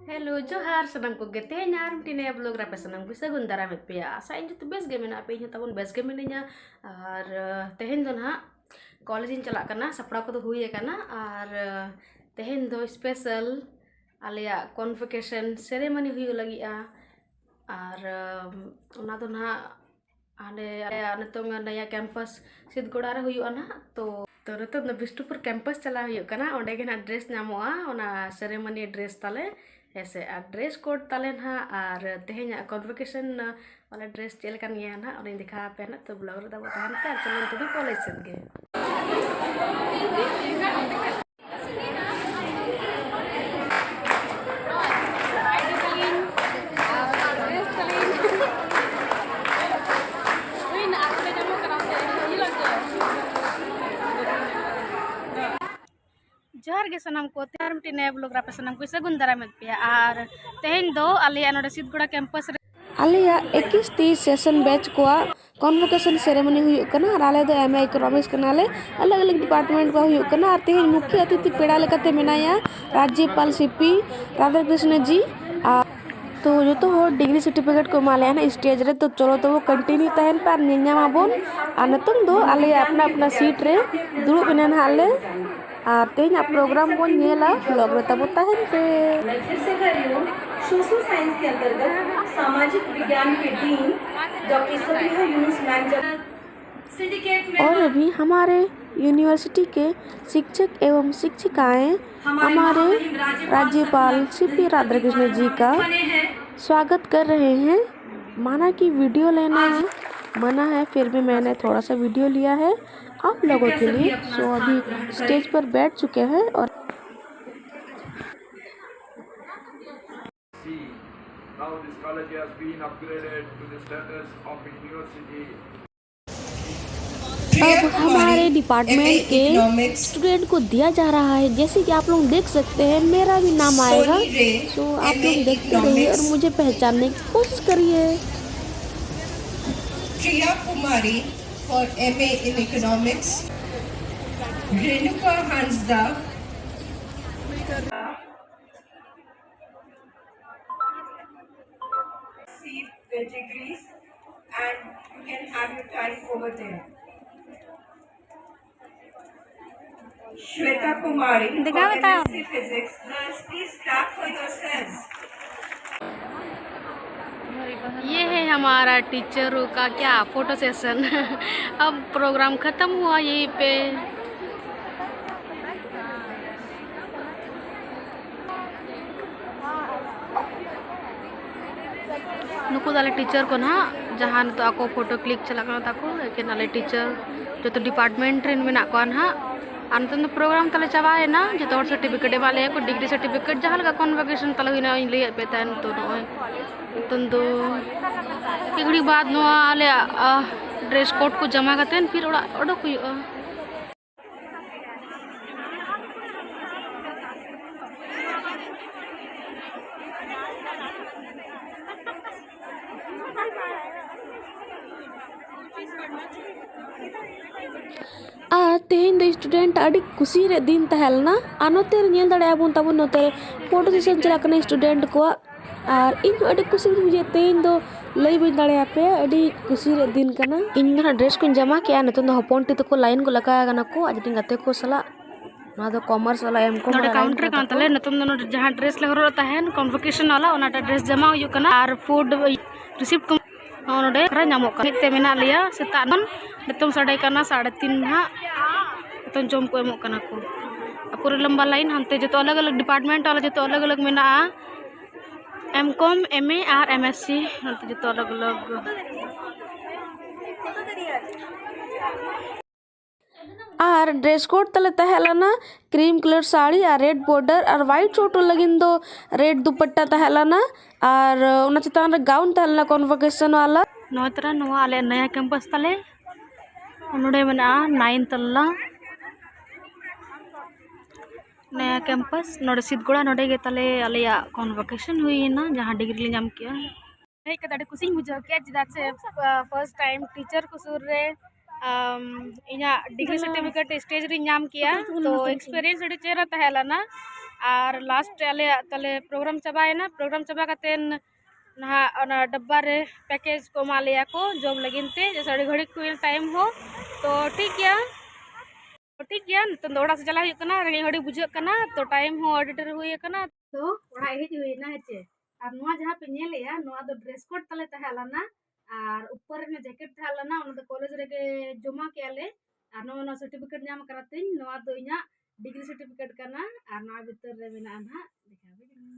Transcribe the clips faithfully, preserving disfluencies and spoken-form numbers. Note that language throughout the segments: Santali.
ᱦᱮᱞᱳ, ᱡᱚᱦᱟᱨ ᱥᱟᱱᱟᱢ ᱠᱚᱜᱮ᱾ ᱛᱮᱦᱮᱧ ᱟᱨ ᱢᱤᱫᱴᱤᱡ ᱱᱟᱭᱟ ᱵᱞᱚᱜ ᱨᱮ ᱟᱯᱮ ᱥᱟᱱᱟᱢ ᱠᱚ ᱥᱟᱹᱜᱩᱱ ᱫᱟᱨᱟᱢᱮᱫ ᱯᱮᱭᱟ᱾ ᱟᱥᱟᱭᱟᱹᱧ ᱡᱚᱛᱚ ᱵᱮᱥ ᱜᱮ ᱢᱮᱱᱟᱜ ᱯᱮ, ᱤᱧ ᱦᱚᱸ ᱛᱟᱵᱚᱱ ᱵᱮᱥ ᱜᱮ ᱢᱤᱱᱟᱹᱧᱟ᱾ ᱟᱨ ᱟᱸ, ᱛᱮᱦᱮᱧ ᱫᱚ ᱱᱟᱦᱟᱜ ᱠᱚᱞᱮᱡᱽ ᱤᱧ ᱪᱟᱞᱟᱜ ᱠᱟᱱᱟ, ᱥᱟᱯᱲᱟᱣ ᱠᱚᱫᱚ ᱦᱩᱭ ᱟᱠᱟᱱᱟ᱾ ᱟᱨ ᱟᱸ, ᱛᱮᱦᱮᱧ ᱫᱚ ᱥᱯᱮᱥᱟᱞ ᱟᱞᱮᱭᱟᱜ ᱠᱚᱱᱵᱷᱳᱠᱮᱥᱚᱱ ᱥᱮᱨᱮᱢᱚᱱᱤ ᱦᱩᱭᱩᱜ ᱞᱟᱹᱜᱤᱫᱼᱟ᱾ ᱟᱨ ᱟᱸ, ᱚᱱᱟ ᱫᱚ ᱱᱟᱦᱟᱜ ᱦᱟᱸᱰᱮ ᱟᱞᱮᱭᱟᱜ ᱱᱤᱛᱚᱝ ᱱᱟᱭᱟ ᱠᱮᱢᱯᱟᱥ ᱥᱤᱫᱽᱜᱚᱲᱟ ᱨᱮ ᱦᱩᱭᱩᱜᱼᱟ ᱱᱟᱦᱟᱜ᱾ ᱛᱚ, ᱛᱚ ᱱᱤᱛᱚᱝ ᱫᱚ ᱵᱤᱥᱱᱩᱯᱩᱨ ᱠᱮᱢᱯᱟᱥ ᱪᱟᱞᱟᱣ ᱦᱩᱭᱩᱜ ᱠᱟᱱᱟ, ᱚᱸᱰᱮ ᱜᱮ ᱱᱟᱦᱟᱜ ᱰᱨᱮᱥ ᱧᱟᱢᱚᱜᱼᱟ, ᱚᱱᱟ ᱥᱮᱨᱮᱢᱚᱱᱤ ᱰᱨᱮᱥ ᱛᱟᱞᱮ᱾ ᱦᱮᱸ ᱥᱮ, ᱟᱨ ᱰᱨᱮᱥ ᱠᱳᱰ ᱛᱟᱞᱮ ᱱᱟᱦᱟᱜ, ᱟᱨ ᱛᱮᱦᱮᱧᱟᱜ ᱠᱚᱱᱵᱷᱳᱠᱮᱥᱚᱱ ᱣᱟᱞᱟ ᱰᱨᱮᱥ ᱪᱮᱫ ᱞᱮᱠᱟᱱ ᱜᱮᱭᱟ ᱱᱟᱦᱟᱜ, ᱚᱱᱟᱧ ᱫᱮᱠᱷᱟᱣ ᱟᱯᱮᱭᱟ ᱱᱟᱦᱟᱜ᱾ ᱛᱚ, ᱵᱞᱚᱜ ᱨᱮ ᱛᱟᱵᱚ ᱛᱟᱦᱮᱱ ᱯᱮ, ᱟᱨ ᱪᱚᱞᱚ ᱱᱤᱛᱚᱜ ᱫᱚ ᱠᱚᱞᱮᱡᱽ ᱥᱮᱫ ᱜᱮ᱾ ᱡᱚᱦᱟᱨ ᱜᱮ ᱥᱟᱱᱟᱢ ᱠᱚ, ᱛᱮᱦᱮᱧ ᱟᱨ ᱢᱤᱫᱴᱤᱡ ᱱᱟᱭᱟ ᱵᱞᱚᱜ ᱨᱮ ᱟᱯᱮ ᱥᱟᱱᱟᱢ ᱠᱚ ᱥᱟᱹᱜᱩᱱ ᱫᱟᱨᱟᱢᱮᱫ ᱯᱮᱭᱟ᱾ ᱟᱨ ᱛᱮᱦᱮᱧ ᱫᱚ ᱟᱞᱮᱭᱟᱜ ᱱᱚᱰᱮ ᱥᱤᱫᱽᱜᱚᱲᱟ ᱠᱮᱢᱯᱟᱥ ᱨᱮ ᱟᱞᱮᱭᱟᱜ ᱮᱠᱤᱥ ᱛᱤᱥ ᱥᱮᱥᱚᱱ ᱵᱮᱪ ᱠᱚᱣᱟᱜ ᱠᱚᱱᱵᱷᱳᱠᱮᱥᱚᱱ ᱥᱮᱨᱮᱢᱚᱱᱤ ᱦᱩᱭᱩᱜ ᱠᱟᱱᱟ, ᱟᱨ ᱟᱞᱮ ᱫᱚ ᱮᱢ ᱮ ᱤᱠᱳᱱᱚᱢᱤᱠᱥ ᱠᱟᱱᱟᱞᱮ᱾ ᱟᱞᱟᱜᱽ ᱟᱞᱟᱜᱽ ᱰᱤᱯᱟᱨᱴᱢᱮᱱᱴ ᱠᱚ ᱦᱩᱭᱩᱜ ᱠᱟᱱᱟ, ᱟᱨ ᱛᱮᱦᱮᱧ ᱢᱩᱠᱷᱭᱟᱹ ᱚᱛᱤᱛᱷᱤ ᱯᱮᱲᱟ ᱞᱮᱠᱟᱛᱮ ᱢᱮᱱᱟᱭᱟ ᱨᱟᱡᱽᱡᱚᱯᱟᱞ ᱥᱤᱯᱤ ᱨᱟᱫᱷᱟᱠᱨᱤᱥᱱᱚ ᱡᱤ᱾ ᱟᱨ ᱛᱚ ᱡᱚᱛᱚ ᱦᱚᱲ ᱰᱤᱜᱽᱨᱤ ᱥᱟᱨᱴᱤᱯᱷᱤᱠᱮᱴ ᱠᱚ ᱮᱢᱟ ᱞᱮᱭᱟ ᱱᱟᱜ ᱥᱴᱮᱡᱽ ᱨᱮ᱾ ᱛᱚ ᱪᱚᱞᱚ ᱛᱚᱵᱮ ᱠᱚᱱᱴᱤᱱᱤᱭᱩ ᱛᱟᱦᱮᱱ ᱯᱮ ᱟᱨ ᱧᱮᱞ ᱧᱟᱢ ᱟᱵᱚᱱ᱾ ᱟᱨ ᱱᱤᱛᱚᱝ ᱫᱚ ᱟᱞᱮ ᱟᱯᱱᱟ ᱟᱯᱱᱟ ᱥᱤᱴ ᱨᱮ ᱫᱩᱲᱩᱵ ᱮᱱᱟ ᱱᱟᱦᱟᱜ ᱞᱮ᱾ ᱟᱨ ᱛᱮᱦᱮᱧᱟᱜ ᱯᱨᱳᱜᱨᱟᱢ ᱵᱚᱱ ᱧᱮᱞᱟ, ᱵᱞᱚᱜ ᱨᱮ ᱛᱟᱵᱚ ᱛᱟᱦᱮᱱ ᱯᱮ᱾ लखीसराय सोशल साइंस के अंतर्गत सामाजिक विज्ञान के dean doctor Sabiha Yunus ma'am जब सिंडिकेट में और अभी हमारे यूनिवर्सिटी के शिक्षक एवं शिक्षिकाएं हमारे राज्यपाल सीपी राधाकृष्ण जी का स्वागत कर रहे हैं। माना कि वीडियो लेना मना है, फिर भी मैंने थोड़ा सा वीडियो लिया है आप लोगों के लिए। सो अभी स्टेज पर बैठ चुके हैं और See, now this college has been upgraded to the status of a university. अब हमारे डिपार्टमेंट के स्टूडेंट को दिया जा रहा है। जैसे कि आप लोग देख सकते हैं, मेरा भी नाम आएगा। सो आप लोग देखते रहिए और मुझे पहचानने की कोशिश करिए। Priya Kumari for M A in Economics, Renuka Hansda, degrees, and you can have your time over there. Shweta Kumari, देखा बताओ। Physics, girls, please clap for yourselves. ये है हमारा टीचरों का क्या, फोटो सेशन। अब प्रोग्राम ख़त्म हुआ यहीं पे। ᱱᱩᱠᱩ ᱫᱚ ᱟᱞᱮ ᱴᱤᱪᱟᱨ ᱠᱚ ᱱᱟᱦᱟᱜ, ᱡᱟᱦᱟᱸ ᱱᱤᱛᱚᱜ ᱟᱠᱚ ᱯᱷᱳᱴᱳ ᱠᱞᱤᱠ ᱪᱟᱞᱟᱜ ᱠᱟᱱᱟ ᱛᱟᱠᱚ, ᱮᱠᱮᱱ ᱟᱞᱮ ᱴᱤᱪᱟᱨ ᱡᱚᱛᱚ ᱰᱤᱯᱟᱨᱴᱢᱮᱱᱴ ᱨᱮᱱ ᱢᱮᱱᱟᱜ ᱠᱚᱣᱟ ᱱᱟᱦᱟᱜ᱾ ᱟᱨ ᱱᱤᱛᱚᱝ ᱫᱚ ᱯᱨᱳᱜᱨᱟᱢ ᱛᱟᱞᱮ ᱪᱟᱵᱟᱭᱮᱱᱟ, ᱡᱚᱛᱚ ᱦᱚᱲ ᱥᱟᱨᱴᱤᱯᱷᱤᱠᱮᱴ ᱮᱢᱟᱜ ᱞᱮᱭᱟ ᱠᱚ, ᱰᱤᱜᱽᱨᱤ ᱥᱟᱨᱴᱤᱯᱷᱤᱠᱮᱴ ᱡᱟᱦᱟᱸ ᱞᱮᱠᱟ ᱠᱚᱱᱵᱷᱳᱠᱮᱥᱚᱱ ᱛᱟᱞᱮ ᱦᱩᱭᱱᱟ, ᱤᱧ ᱞᱟᱹᱭᱟᱫ ᱯᱮ ᱛᱟᱦᱮᱸᱫ᱾ ᱱᱤᱛᱚᱜ ᱱᱚᱜᱼᱚᱭ ᱱᱤᱛᱚᱝ ᱫᱚ ᱠᱤᱪᱷᱩ ᱜᱷᱟᱹᱲᱤᱡ ᱵᱟᱫᱽ ᱱᱚᱣᱟ ᱟᱞᱮᱭᱟᱜ ᱰᱨᱮᱥ ᱠᱳᱰ ᱠᱚ ᱡᱚᱢᱟ ᱠᱟᱛᱮᱫ ᱯᱷᱤᱨ ᱚᱲᱟᱜ ᱚᱰᱚᱠ ᱦᱩᱭᱩᱜᱼᱟ᱾ ᱟᱨ ᱛᱮᱦᱮᱧ ᱫᱚ ᱥᱴᱩᱰᱮᱱᱴ ᱟᱹᱰᱤ ᱠᱩᱥᱤ ᱨᱮ ᱫᱤᱱ ᱛᱟᱦᱮᱸ ᱞᱮᱱᱟ᱾ ᱟᱨ ᱱᱚᱛᱮ ᱨᱮ ᱧᱮᱞ ᱫᱟᱲᱮᱭᱟᱜᱼᱟ ᱵᱚᱱ ᱛᱟᱵᱚᱱ ᱱᱚᱛᱮ ᱨᱮ ᱯᱷᱳᱴᱳ ᱥᱮᱥᱚᱱ ᱪᱟᱞᱟᱜ ᱠᱟᱱᱟ ᱥᱴᱩᱰᱮᱱᱴ ᱠᱚᱣᱟᱜ᱾ ᱟᱨ ᱤᱧ ᱦᱚᱸ ᱟᱹᱰᱤ ᱠᱩᱥᱤᱧ ᱵᱩᱡᱷᱟᱹᱣᱟ, ᱛᱮᱦᱮᱧ ᱫᱚ ᱞᱟᱹᱭ ᱵᱟᱹᱧ ᱫᱟᱲᱮᱭᱟᱯᱮᱭᱟ, ᱟᱹᱰᱤ ᱠᱩᱥᱤ ᱨᱮᱭᱟᱜ ᱫᱤᱱ ᱠᱟᱱᱟ᱾ ᱤᱧ ᱫᱚ ᱱᱟᱜ ᱰᱨᱮᱥ ᱠᱚᱧ ᱡᱚᱢᱟ ᱠᱮᱜᱼᱟ, ᱱᱤᱛᱚᱝ ᱫᱚ ᱦᱚᱯᱚᱱ ᱴᱤ ᱛᱟᱠᱚ ᱞᱟᱭᱤᱱ ᱠᱚ ᱞᱟᱜᱟᱣ ᱠᱟᱱᱟ ᱠᱚ ᱟᱡ ᱨᱮᱱ ᱜᱟᱛᱮ ᱠᱚ ᱥᱟᱞᱟᱜ᱾ ᱱᱚᱣᱟ ᱫᱚ ᱠᱚᱢᱟᱨᱥ ᱣᱟᱞᱟ ᱮᱢ ᱠᱚᱢ ᱱᱚᱰᱮ ᱵᱟᱞᱟ ᱞᱟᱭᱤᱱ ᱠᱟᱣᱩᱱᱴᱟᱨ ᱠᱟᱱᱟ ᱠᱟᱱ ᱛᱟᱠᱚ᱾ ᱛᱟᱞᱮᱭᱟ᱾ ᱱᱤᱛᱚᱝ ᱫᱚ ᱱᱚᱰᱮ ᱡᱟᱦᱟᱸ ᱰᱨᱮᱥ ᱞᱮ ᱦᱚᱨᱚᱜ ᱛᱟᱦᱮᱱ, ᱠᱚᱱᱵᱷᱳᱠᱮᱥᱚᱱ ᱣᱟᱞᱟ, ᱚᱱᱟᱴᱟᱜ ᱰᱨᱮᱥ ᱡᱚᱢᱟ ᱦᱩᱭᱩᱜ ᱠᱟᱱᱟ ᱟᱨ ᱯᱷᱩᱰ ᱨᱤᱥᱤᱯᱴ ᱠᱚ ᱦᱚᱸ ᱱᱚᱰᱮ ᱧᱟᱢᱚᱜ ᱠᱟᱱᱟ᱾ ᱢᱤᱫ ᱛᱮ ᱢᱮᱱᱟᱜ ᱞᱮᱭᱟ ᱥᱮᱛᱟᱜ ᱠᱷᱚᱱ, ᱱᱤᱛᱚᱝ ᱥᱟᱰᱮ ᱠᱟᱱᱟ ᱥᱟᱲᱮ ᱛᱤᱱ ᱱᱟᱦᱟᱜ᱾ ᱱᱤᱛᱚᱝ ᱡᱚᱢ ᱠᱚ ᱮᱢᱚᱜ ᱠᱟᱱᱟ ᱠᱚ᱾ ᱟᱨ ᱯᱩᱨᱟᱹ ᱞᱚᱢᱵᱟ ᱞᱟᱭᱤᱱ, ᱦᱟᱱᱛᱮ ᱡᱚᱛᱚ ᱟᱞᱟᱜᱽ ᱟᱞᱟᱜᱽ ᱰᱤᱯᱟᱨᱴᱢᱮᱱᱴ ᱣᱟᱞᱟ ᱡᱚᱛᱚ ᱟᱞᱟᱜᱽ ᱟᱞᱟᱜᱽ ᱢᱮᱱᱟᱜᱼᱟ, ᱮᱢ ᱠᱚᱢ, ᱮᱢ ᱮ ᱟᱨ ᱮᱢ ᱮᱥ ᱥᱤ, ᱱᱚᱛᱮ ᱡᱚᱛᱚ ᱟᱞᱟᱜᱽ ᱟᱞᱟᱜᱽ᱾ ᱟᱨ ᱰᱨᱮᱥ ᱠᱳᱰ ᱛᱟᱞᱮ ᱛᱟᱦᱮᱸ ᱞᱮᱱᱟ ᱠᱨᱤᱢ ᱠᱟᱞᱟᱨ ᱥᱟᱹᱲᱤ ᱟᱨ ᱨᱮᱰ ᱵᱚᱨᱰᱟᱨ, ᱟᱨ ᱦᱣᱟᱭᱤᱴ ᱥᱩᱴ ᱞᱟᱹᱜᱤᱫ ᱫᱚ ᱨᱮᱰ ᱫᱩᱯᱟᱴᱴᱟ ᱛᱟᱦᱮᱸ ᱞᱮᱱᱟ, ᱟᱨ ᱚᱱᱟ ᱪᱮᱛᱟᱱ ᱨᱮ ᱜᱟᱣᱩᱱ ᱛᱟᱦᱮᱸ ᱞᱮᱱᱟ ᱠᱚᱱᱵᱷᱳᱠᱮᱥᱚᱱ ᱣᱟᱞᱟ᱾ ᱱᱚᱣᱟ ᱛᱚᱨᱟ ᱱᱚᱣᱟ ᱟᱞᱮ ᱱᱟᱭᱟ ᱠᱮᱢᱯᱟᱥ ᱛᱟᱞᱮ, ᱱᱚᱰᱮ ᱢᱮᱱᱟᱜᱼᱟ ᱱᱟᱭᱤᱱ ᱛᱟᱞᱞᱟ ᱱᱟᱭᱟ ᱠᱮᱢᱯᱟᱥ᱾ ᱱᱚᱰᱮ ᱥᱤᱫᱽᱜᱚᱲᱟ, ᱱᱚᱰᱮ ᱜᱮ ᱛᱟᱞᱮ ᱟᱞᱮᱭᱟᱜ ᱠᱚᱱᱵᱷᱳᱠᱮᱥᱚᱱ ᱦᱩᱭᱮᱱᱟ, ᱡᱟᱦᱟᱸ ᱰᱤᱜᱽᱨᱤ ᱞᱮ ᱧᱟᱢ ᱠᱮᱜᱼᱟ᱾ ᱦᱮᱡ ᱠᱟᱛᱮ ᱟᱹᱰᱤ ᱠᱩᱥᱤᱧ ᱵᱩᱡᱷᱟᱹᱣ ᱠᱮᱜᱼᱟ, ᱪᱮᱫᱟᱜ ᱥᱮ ᱯᱷᱟᱨᱥᱴ ᱴᱟᱭᱤᱢ ᱴᱤᱪᱟᱨ ᱠᱚ ᱥᱩᱨ ᱨᱮ ᱟᱢ, ᱤᱧᱟᱹᱜ ᱰᱤᱜᱽᱨᱤ ᱥᱟᱨᱴᱤᱯᱷᱤᱠᱮᱴ ᱥᱴᱮᱡᱽ ᱨᱤᱧ ᱧᱟᱢ ᱠᱮᱜᱼᱟ᱾ ᱛᱚ ᱮᱠᱥᱯᱮᱨᱤᱭᱮᱱᱥ ᱟᱹᱰᱤ ᱪᱮᱦᱨᱟ ᱛᱟᱦᱮᱸ ᱞᱮᱱᱟ᱾ ᱟᱨ ᱞᱟᱥᱴ ᱨᱮ ᱟᱞᱮᱭᱟᱜ ᱛᱟᱞᱮ ᱯᱨᱳᱜᱨᱟᱢ ᱪᱟᱵᱟᱭᱮᱱᱟ᱾ ᱯᱨᱳᱜᱨᱟᱢ ᱪᱟᱵᱟ ᱠᱟᱛᱮ ᱱᱟᱦᱟᱜ ᱚᱱᱟ ᱰᱟᱵᱵᱟ ᱨᱮ ᱯᱮᱠᱮᱡᱽ ᱠᱚ ᱮᱢᱟ ᱞᱮᱭᱟ ᱠᱚ ᱡᱚᱢ ᱞᱟᱹᱜᱤᱫ ᱛᱮ, ᱡᱮᱭᱥᱮ ᱟᱹᱰᱤ ᱜᱷᱟᱹᱲᱤᱡ ᱦᱩᱭᱮᱱ ᱴᱟᱭᱤᱢ ᱦᱚᱸ᱾ ᱛᱚ ᱴᱷᱤᱠ ᱜᱮᱭᱟ, ᱛᱚ ᱴᱷᱤᱠ ᱜᱮᱭᱟ, ᱱᱤᱛᱚᱝ ᱫᱚ ᱚᱲᱟᱜ ᱥᱮᱫ ᱪᱟᱞᱟᱜ ᱦᱩᱭᱩᱜ ᱠᱟᱱᱟ, ᱨᱮᱸᱜᱮᱡ ᱦᱚᱸ ᱟᱹᱰᱤ ᱵᱩᱡᱷᱟᱹᱜ ᱠᱟᱱᱟ, ᱛᱚ ᱴᱟᱭᱤᱢ ᱦᱚᱸ ᱟᱹᱰᱤ ᱰᱷᱮᱨ ᱦᱩᱭ ᱟᱠᱟᱱᱟ᱾ ᱛᱚ ᱚᱲᱟᱜ ᱦᱮᱡ ᱦᱩᱭᱱᱟ, ᱦᱮᱸ ᱪᱮ? ᱟᱨ ᱱᱚᱣᱟ ᱡᱟᱦᱟᱸ ᱯᱮ ᱧᱮᱞᱮᱜᱼᱟ, ᱱᱚᱣᱟ ᱫᱚ ᱰᱨᱮᱥ ᱠᱳᱰ ᱛᱟᱞᱮ ᱛᱟᱦᱮᱸ ᱞᱮᱱᱟ, ᱟᱨ ᱩᱯᱚᱨ ᱨᱮ ᱡᱮᱠᱮᱴ ᱛᱟᱦᱮᱸ ᱞᱮᱱᱟ, ᱚᱱᱟ ᱫᱚ ᱠᱚᱞᱮᱡᱽ ᱨᱮᱜᱮ ᱡᱚᱢᱟ ᱠᱮᱜᱼᱟ ᱞᱮ᱾ ᱟᱨ ᱱᱚᱜᱼᱚ ᱱᱚᱣᱟ ᱥᱟᱨᱴᱤᱯᱷᱤᱠᱮᱴ ᱧᱟᱢ ᱠᱟᱱᱟ ᱛᱤᱧ, ᱱᱚᱣᱟ ᱫᱚ ᱤᱧᱟᱹᱜ ᱰᱤᱜᱽᱨᱤ ᱥᱟᱨᱴᱤᱯᱷᱤᱠᱮᱴ ᱠᱟᱱᱟ᱾ ᱟᱨ ᱱᱚᱣᱟ ᱵᱷᱤᱛᱟᱹᱨ ᱨᱮ ᱢᱮᱱᱟᱜᱼᱟ ᱱᱟᱦᱟᱜ, ᱫᱮᱠᱷᱟᱣ ᱟᱯᱮ ᱠᱟᱱᱟ᱾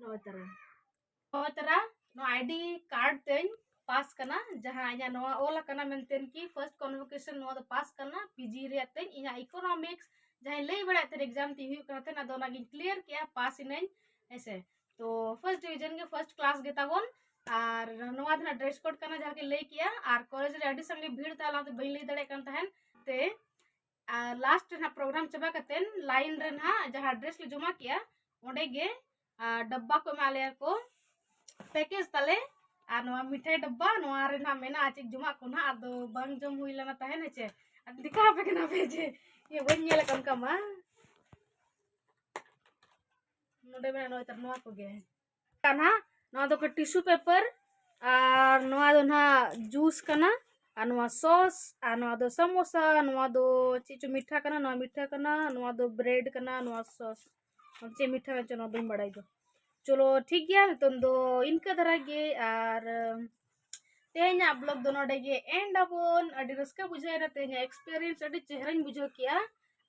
ᱱᱚᱜᱼᱚᱭ ᱛᱟᱨᱟ, ᱱᱚᱜᱼᱚᱭ ᱛᱟᱨᱟ ᱱᱚᱣᱟ ᱟᱭᱰᱤ ᱠᱟᱨᱰ ᱛᱤᱧ ᱯᱟᱥ ᱠᱟᱱᱟ, ᱡᱟᱦᱟᱸ ᱤᱧᱟᱹᱜ ᱱᱚᱣᱟ ᱚᱞ ᱟᱠᱟᱱᱟ ᱢᱮᱱᱛᱮ ᱠᱤ ᱯᱷᱟᱨᱥᱴ ᱠᱚᱱᱣᱳᱠᱮᱥᱚᱱ ᱱᱚᱣᱟ ᱫᱚ ᱯᱟᱥ ᱠᱟᱱᱟ ᱯᱤᱡᱤ ᱨᱮᱭᱟᱜ ᱛᱤᱧ᱾ ᱤᱧᱟᱹᱜ ᱤᱠᱳᱱᱚᱢᱤᱠᱥ ᱡᱟᱦᱟᱸᱧ ᱞᱟᱹᱭ ᱵᱟᱲᱟᱭᱮᱫ ᱛᱟᱦᱮᱸ ᱮᱠᱡᱟᱢ ᱛᱤᱧ ᱦᱩᱭᱩᱜ ᱠᱟᱱᱟ ᱛᱟᱦᱮᱸ, ᱟᱫᱚ ᱚᱱᱟᱜᱤᱧ ᱠᱞᱤᱭᱟᱨ ᱠᱮᱜᱼᱟ, ᱯᱟᱥ ᱮᱱᱟᱹᱧ, ᱦᱮᱸᱥᱮ᱾ ᱛᱚ ᱯᱷᱟᱨᱥᱴ ᱰᱤᱵᱷᱤᱡᱚᱱ ᱜᱮ ᱯᱷᱟᱨᱥᱴ ᱠᱞᱟᱥ ᱜᱮ ᱛᱟᱵᱚᱱ᱾ ᱟᱨ ᱱᱚᱣᱟ ᱫᱚ ᱱᱟᱜ ᱰᱨᱮᱥ ᱠᱳᱰ ᱠᱟᱱᱟ, ᱡᱟᱦᱟᱸ ᱠᱤᱱ ᱞᱟᱹᱭ ᱠᱮᱜᱼᱟ᱾ ᱟᱨ ᱠᱚᱞᱮᱡᱽ ᱨᱮ ᱟᱹᱰᱤ ᱥᱟᱸᱜᱮ ᱵᱷᱤᱲ ᱛᱟᱦᱮᱸ ᱞᱮᱱᱟ, ᱛᱮ ᱵᱟᱹᱧ ᱞᱟᱹᱭ ᱫᱟᱲᱮᱭᱟᱜ ᱠᱟᱱ ᱛᱟᱦᱮᱸᱱ ᱛᱮ᱾ ᱟᱨ ᱞᱟᱥᱴ ᱨᱮ ᱱᱟᱜ ᱯᱨᱳᱜᱨᱟᱢ ᱪᱟᱵᱟ ᱠᱟᱛᱮᱱ ᱞᱟᱭᱤᱱ ᱨᱮ ᱱᱟᱜ ᱡᱟᱦᱟᱸ ᱰᱨᱮᱥ ᱞᱮ ᱡᱚᱢᱟ ᱠᱮᱜᱼᱟ, ᱚᱸᱰᱮ ᱜᱮ, ᱟᱨ, ᱰᱟᱵᱵᱟ ᱠᱚ ᱮᱢᱟ ᱞᱮᱭᱟ ᱠᱚ, ᱯᱮᱠᱮᱡᱽ ᱛᱟᱞᱮ᱾ ᱟᱨ ᱱᱚᱣᱟ ᱢᱤᱴᱷᱟᱭ ᱰᱟᱵᱵᱟ, ᱱᱚᱣᱟ ᱨᱮ ᱱᱟᱜ ᱢᱮᱱᱟᱜᱼᱟ ᱪᱮᱫ ᱡᱚᱢᱟᱜ ᱠᱚ ᱱᱟᱜ, ᱟᱫᱚ ᱵᱟᱝ ᱡᱚᱢ ᱦᱩᱭ ᱞᱮᱱᱟ ᱛᱟᱦᱮᱸᱱ, ᱦᱮᱸ ᱪᱮ᱾ ᱟᱨ ᱫᱮᱠᱷᱟᱣ ᱟᱯᱮ ᱠᱟᱱᱟ ᱯᱮ ᱡᱮ ᱤᱭᱟᱹ ᱵᱟᱹᱧ ᱧᱮᱞ ᱟᱠᱟᱫ ᱚᱱᱠᱟ ᱢᱟ᱾ ᱱᱚᱰᱮ ᱢᱮᱱᱟᱜᱼᱟ ᱱᱚᱜᱼᱚᱭ ᱛᱟᱨ ᱱᱚᱣᱟ ᱠᱚᱜᱮ᱾ ᱠᱟᱱᱟ, ᱱᱚᱣᱟ ᱫᱚ ᱴᱤᱥᱩ ᱯᱮᱯᱟᱨ, ᱟᱨ ᱱᱚᱣᱟ ᱫᱚ ᱱᱟᱦᱟᱜ ᱡᱩᱥ ᱠᱟᱱᱟ, ᱟᱨ ᱱᱚᱣᱟ ᱥᱚᱥ, ᱟᱨ ᱱᱚᱣᱟ ᱫᱚ ᱥᱟᱢᱳᱥᱟ, ᱱᱚᱣᱟ ᱫᱚ ᱪᱮᱫ ᱪᱚ ᱢᱤᱴᱷᱟ ᱠᱟᱱᱟ, ᱱᱚᱣᱟ ᱢᱤᱴᱷᱟ ᱠᱟᱱᱟ, ᱱᱚᱣᱟ ᱫᱚ ᱵᱨᱮᱰ ᱠᱟᱱᱟ, ᱱᱚᱣᱟ ᱥᱚᱥ, ᱱᱚᱣᱟ ᱪᱮᱫ ᱢᱤᱴᱷᱟ ᱠᱟᱱ ᱪᱚ, ᱱᱚᱣᱟ ᱵᱟᱹᱧ ᱵᱟᱲᱟᱭ ᱫᱚ᱾ ᱪᱚᱞᱚ ᱴᱷᱤᱠ ᱜᱮᱭᱟ, ᱱᱤᱛᱚᱝ ᱫᱚ ᱤᱱᱠᱟᱹ ᱫᱷᱟᱨᱟ ᱜᱮ, ᱟᱨ ᱛᱮᱦᱮᱧᱟᱜ ᱵᱞᱚᱜ ᱫᱚ ᱱᱚᱰᱮ ᱜᱮ ᱮᱱᱰ ᱟᱵᱚᱱ᱾ ᱟᱹᱰᱤ ᱨᱟᱹᱥᱠᱟᱹ ᱵᱩᱡᱷᱟᱹᱣ ᱮᱱᱟ, ᱛᱮᱦᱮᱧᱟᱜ ᱮᱠᱥᱯᱤᱨᱤᱭᱮᱱᱥ ᱟᱹᱰᱤ ᱪᱮᱦᱨᱟᱧ ᱵᱩᱡᱷᱟᱹᱣ ᱠᱮᱜᱼᱟ᱾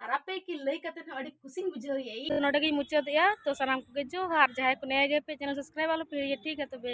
ᱟᱨ ᱟᱯᱮ ᱠᱤ ᱞᱟᱹᱭ ᱠᱟᱛᱮ ᱦᱚᱸ ᱟᱹᱰᱤ ᱠᱩᱥᱤᱧ ᱵᱩᱡᱷᱟᱹᱣ ᱮᱜᱼᱟ᱾ ᱤᱧ ᱱᱚᱰᱮ ᱜᱤᱧ ᱢᱩᱪᱟᱹᱫᱮᱜᱼᱟ᱾ ᱛᱚ ᱥᱟᱱᱟᱢ ᱠᱚᱜᱮ ᱡᱚᱦᱟᱨ᱾ ᱡᱟᱦᱟᱸᱭ ᱠᱚ ᱱᱮᱭᱟ ᱜᱮ ᱯᱮ ᱪᱮᱱᱮᱞ ᱥᱟᱵᱥᱠᱨᱟᱭᱤᱵ ᱟᱞᱚ ᱯᱮ ᱦᱤᱲᱤᱧᱟ, ᱴᱷᱤᱠ ᱜᱮᱭᱟ ᱛᱚᱵᱮ᱾